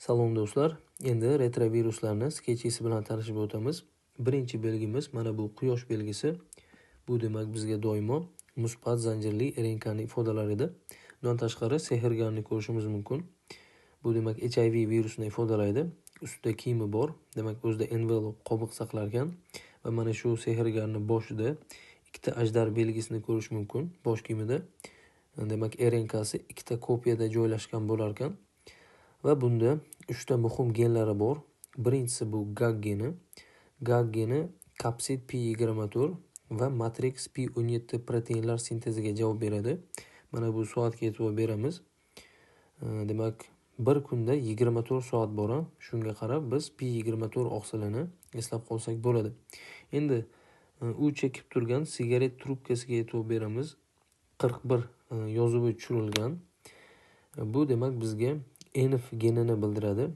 Salom do'stlar. Endi retroviruslarni sketchisi bilan tanishib o'tamiz. Birinchi belgimiz mana bu quyosh belgisi. Bu demak bizga doimo musbat zanjirli RNKni ifodalar edi. Bundan tashqari sehrgarni ko'rishimiz mumkin. Bu demak HIV virusini ifodalaydi. Ustida kiyimi bor. Demak o'zida envelope qobiq saqlar ekan va mana shu sehrgarni boshida ikkita ajdar belgisini ko'rish mumkin bosh kiyimida. Demak RNKsi ikkita kopiyada joylashgan bo'lar ekan. Va bunda uchta muhim genlari bor. Birinchisi bu GAG geni. GAG geni kapsid P24 va matrix P17 proteinlar sinteziga javob beradi. Mana bu soatga e'tibor beramiz. Demak, bir kunda 24 soat bor. Shunga qarab biz P24 oqsilini eslab qolsak bo'ladi. Endi u chekib turgan sigaret trubkasiga e'tibor beramiz. 41 yozuvi tushirilgan. Bu demak bizga NF genini bildiradi.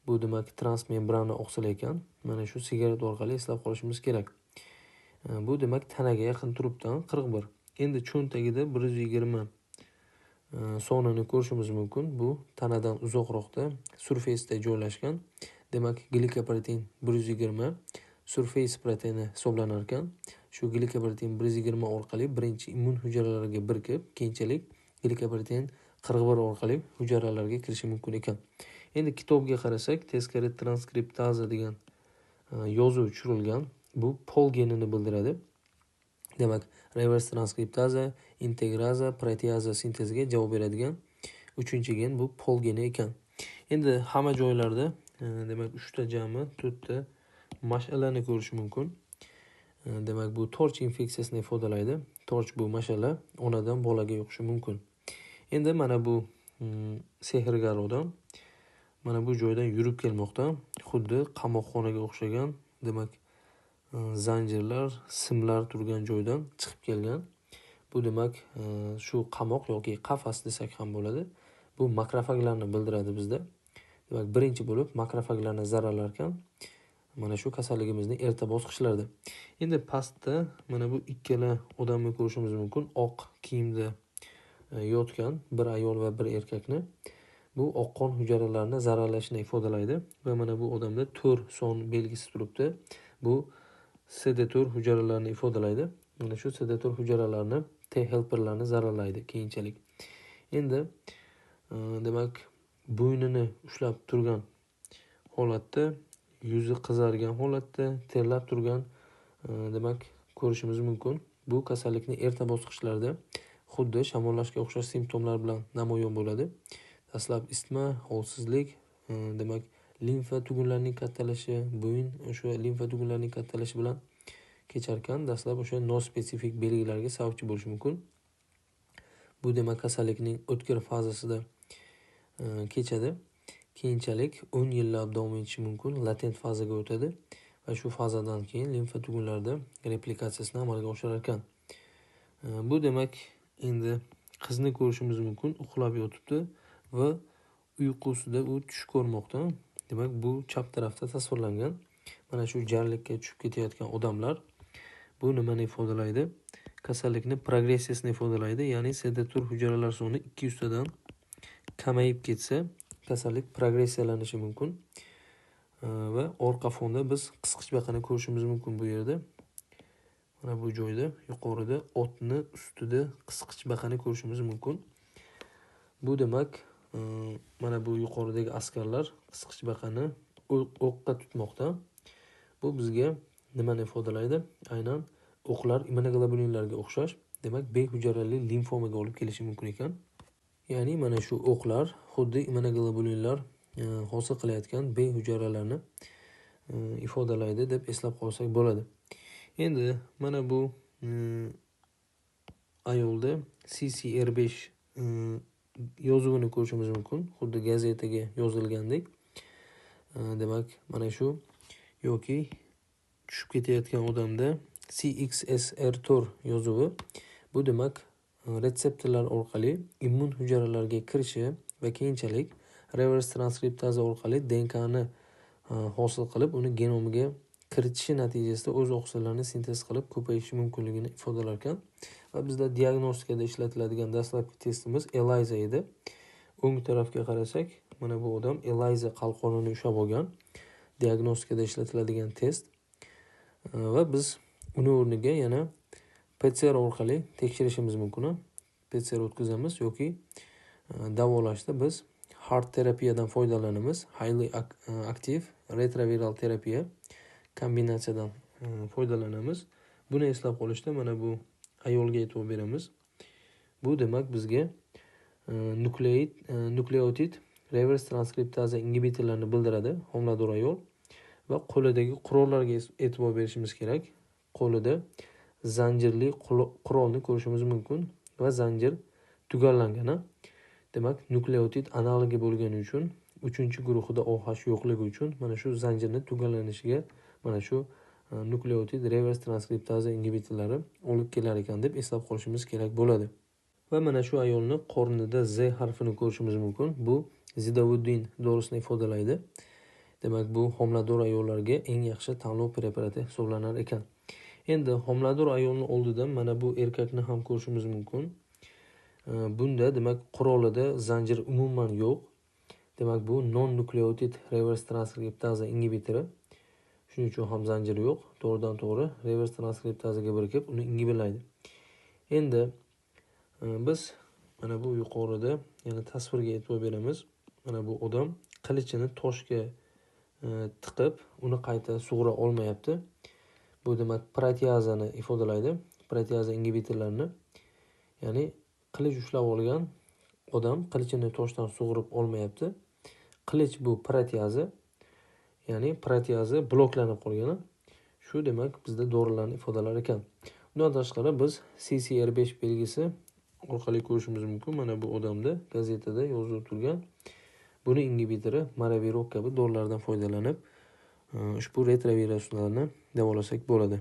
Bu demak transmembrana oqsil ekan. Mana shu sigaret orqali eslab qolishimiz kerak. Bu demak tanaga yaqin turibdan 41. Endi cho'ntagida 120 sonini ko'rishimiz mumkin. Bu tanadan uzoqroqda surface'da joylashgan. Demak glikoprotein 120 surface proteini hisoblanar ekan. Shu glikoprotein 120 orqali birinchi immun hujayralariga birikib, keyinchalik glikoprotein 41 orqali hujayralarga kirishi mumkin ekan. Endi kitobga qarasak, teskari transkriptaza degan yozuv tushirilgan. Bu pol genini bildiradi. Demak, reverse transkriptaza, integraza, proteaza sinteziga javob beradigan uchinchi gen bu pol geni ekan. Endi hamma joylarda demak 3 ta jami 4 ta mash'alani ko'rish mumkin. Demak, bu torch infeksiyasini ifodalaydi. Torch bu mash'ala onadan bolaga yuqishi mumkin. Endi mana bu sehrgar odam mana bu joydan yurib kelmoqda. Xuddi qamoqxonaga o'xshagan, demak, zanjirlar, simlar turgan joydan chiqib kelgan. Bu demak, shu qamoq yoki qafas desak ham bo'ladi. Bu makrofaglarni bildiradi bizda. Demak, birinchi bo'lib makrofaglarni zararlar ekan. Mana shu kasalligimizni erta bosqichlarida. Endi pastda mana bu ikkala odamni ko'rishimiz mumkin. Oq kiyimda yotgan bir ayol va bir erkakni. Bu oq qon hujayralarini zararlashini ifodalaydi va mana bu odamda 4 son belgisi turibdi. Bu CD4 hujayralarini ifodalaydi. Mana shu CD4 hujayralarini T helperlarni zararlaydi keyinchalik. Endi demak bo'ynini ushlab turgan holatda, yuzi qizargan holatda, terlab turgan demak ko'rishimiz mumkin. Bu kasallikni erta bosqichlarda xuddi shamollashga o'xshash simptomlar bilan namoyon bo'ladi. Dastlab isitma, holsizlik, demak limfa tugunlarining kattalashi, bo'yin o'sha limfa tugunlarining kattalashi bilan kechar ekan. Dastlab o'sha nospesifik belgilarga sababchi bo'lishi mumkin. Bu demak kasallikning o'tkir fazasida kechadi. Keyinchalik 10 yillab davom etishi mumkin, latent fazaga o'tadi va shu fazadan keyin limfa tugunlarida replikatsiyasini amalga oshirar ekan. Bu demak endi qizni ko'rishimiz mumkin, uxlab yotibdi va uyqusida u tush ko'rmoqda. Demak, bu chap tarafda tasvirlangan. Mana shu jarlikka tushib ketayotgan odamlar bu nimani ifodalaydi? Kasallikni progressiyasini ifodalaydi. Ya'ni CD4 hujayralar soni 200 tadan kamayib ketsa, kasallik progressiyalanishi mumkin. Va orqa fonda biz qisqichbaqani ko'rishimiz mumkin bu yerda. Mana bu joyda yuqorida otni ustida qisqichbaqani ko'rishimiz mumkin. Bu demak, mana bu yuqoridagi askarlar qisqichbaqani o'qqa tutmoqda. Bu bizga nimani ifodalaydi? Aynan o'qlar immunoglobulinlarga o'xshash, demak B hujayrali limfomaga olib kelishi mumkin ekan. Ya'ni mana shu o'qlar xuddi immunoglobulinlar hosil qilayotgan B hujayralarini ifodalaydi deb eslab qolsak bo'ladi. Endi mana bu ayolda CCR5 yozuvini ko'rishimiz mumkin, xuddi gazetaga yozilgandek. Demak, mana shu yoki tushib ketayotgan odamda CXSR4 yozuvi, bu demak retseptorlar orqali immun hujayralarga kirishi va keyinchalik reverse transkriptaza orqali DNKni hosil qilib, uni genomiga kiritishi natijasida o'z oqsillarini sintez qilib ko'payishi mumkinligini ifodalar ekan. Va bizda diagnostikada ishlatiladigan dastlabki testimiz ELISA edi. O'ng tarafga qarasak, Mana bu odam ELISA qalqonini ushlab olgan, diagnostikada ishlatiladigan test. Va biz uni o'rniga yana PCR orqali tekshirishimiz mumkin. PCR o'tkazamiz yoki davolashda biz HAART terapiyadan foydalanamiz. Highly active retroviral terapiya kombinatsiyadan foydalanamiz. Buni eslab qolishda mana bu ayolga e'tibor beramiz. Bu demak bizga nukleotid reverse transkriptaza ingibitorlarini bildiradi homilador ayol va qo'lidagi qurollarga e'tibor berishimiz kerak. Qo'lida zanjirli qurolni ko'rishimiz mumkin va zanjir tugallangan. Demak, nukleotid analogi bo'lgani uchun 3-guruhida OH yo'qligi uchun mana shu zanjirni tugallanishiga mana shu nukleotid reverse transkriptaza ingibitorlari olib kelar ekan deb eslab qolishimiz kerak bo'ladi. Va mana shu ayolni qornida Z harfini ko'rishimiz mumkin. Bu zidovuddin dorisini ifodalaydi. Demak, bu homilador ayollarga eng yaxshi tanlov preparati hisoblanar ekan. Endi homilador ayolning oldida mana bu erkakni ham ko'rishimiz mumkin. Bunda demak qurolida zanjir umuman yo'q. Demak, bu non-nukleotid reverse transkriptaza ingibitori. Shuning uchun ham zanjir yo'q. To'g'ridan to'g'ri reverse transkriptazaga birikib uni ingibilaydi. Endi biz mana bu yuqorida yana tasvirga e'tibor beramiz. Mana bu odam qilichini toshga tiqib, uni qayta sug'ura olmayapti. Bu demak proteazani ifodalaydi. Proteaza ingibitorlarini, ya'ni qilich ushlab olgan odam qilichini toshdan sug'urib olmayapti. Qilich bu proteaza, ya'ni proteaza bloklanib qolgani. Shu demak bizda dorilarni ifodalar ekan. Undan tashqari biz CCR5 belgisi orqali ko'rishimiz mumkin. Mana bu odamda gazetada yozilib turgan buni ingibitori maraviroq kabi dorilardan foydalanib ushbu retroviruslarni davolasak bo'ladi.